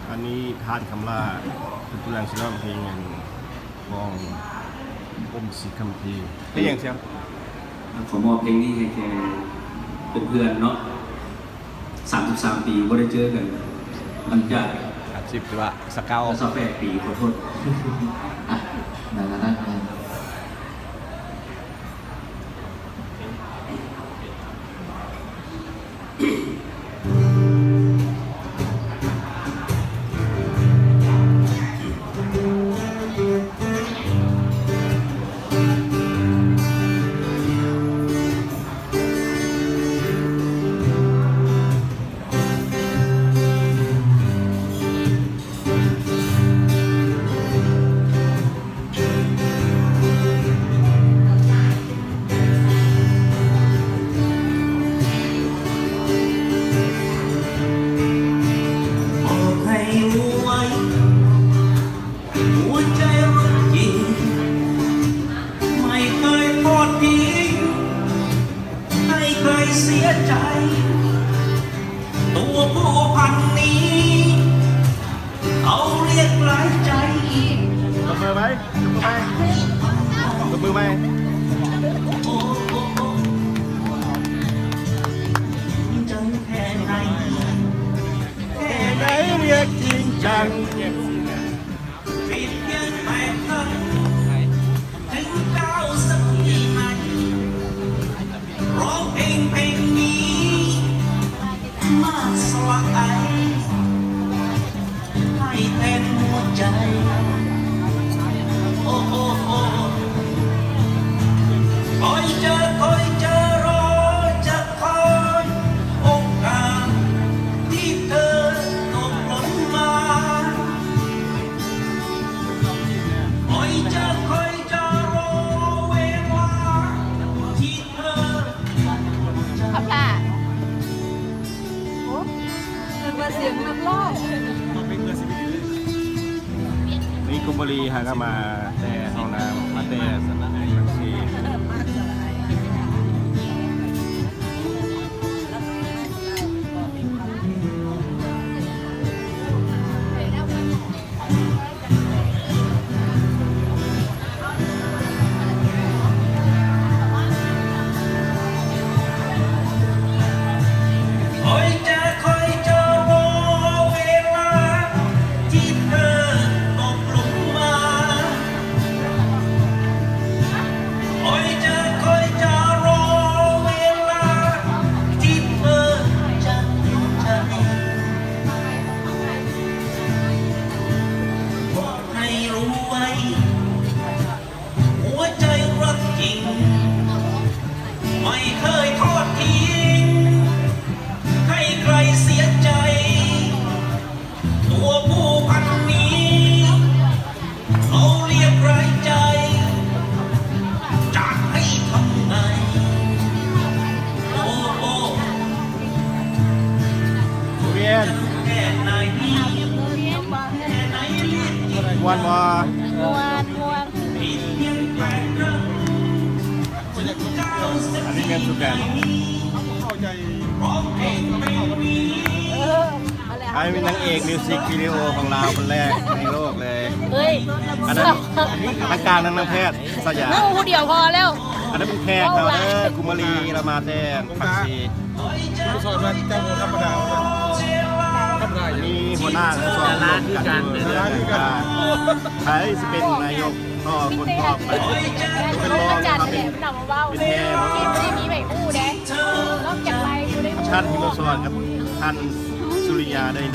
ອັນນີ້ທ່ານຄຳຫຼ້າເປັນຜູ້ນຳຊິຮ້ອງເພງອັນຂອງອົມສິກຳພີ. ເພງຫຍັງຊຽວ? ຂໍມອບເພງນີ້ໃຫ້ແກ່ເພື່ອນໆເນາະ ສາມສິບສາມປີບໍ່ໄດ້ເຈີກັນ ຫຼັງຈາກ ສາມສິບ ຫຼືວ່າຊາວເກົ້າ ຊາວແປດປີ ຂໍໂທດ ອ່ະ ນັ້ນລະນະ. ຕົບມືໄວ້ ຕົບມືໄວ້ ຕົບມືໄວ້. ຄຳຫຼ້າ ໂອ້ ນຶກວ່າສຽງນັກຮ້ອງ. ນີ້ກຸມມາລີຫາກະມາແຕ່ຫ້ອງນ້ຳ ມາແຕ່ສັນນະໄອ ມັກຊີ. ມ່ວນບໍ່? ມ່ວນ ມ່ວນ. ອັນນີ້ແມ່ນສຸດແດນ. ເອີ ອ້າຍແມ່ນນາງເອກມິວສິກວິດີໂອຂອງລາວຄົນແລກໃນໂລກເລີຍ. ເອີຍ ອັນນັ້ນທັງກາງທັງນາງແພດ ສາວຢາ ເວົ້າຜູ້ດຽວພໍແລ້ວ. ອັນນັ້ນເປັນແຂກເຮົາເດີ ກຸມມາລີ ລາວມາແຕ່ ປັກຊີ. ສອນວ່າເຈົ້າບໍ່ທຳມະດາ ທຳມະດາ. ອັນນີ້ຫົວໜ້າທັງສອງ ດາລາຄືກັນ ໃຜຊິເປັນນາຍົກຕໍ່ຄົນຕໍ່ໄປ ເປັນຮອງ ເປັນແຮງ ທ່ານ ພິມມະສອນ ກັບທ່ານ ສຸລິຍາ ເດີ. ໂອ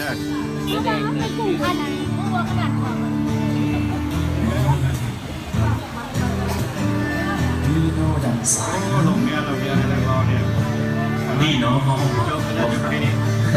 ້ ລົງເຮືອ ລົງເຮືອ ນັກຮ້ອງເນຍ ນີ້ເນາະ ເຮົາ ຈົບໄປແລ້ວ ຈຸດນີ້.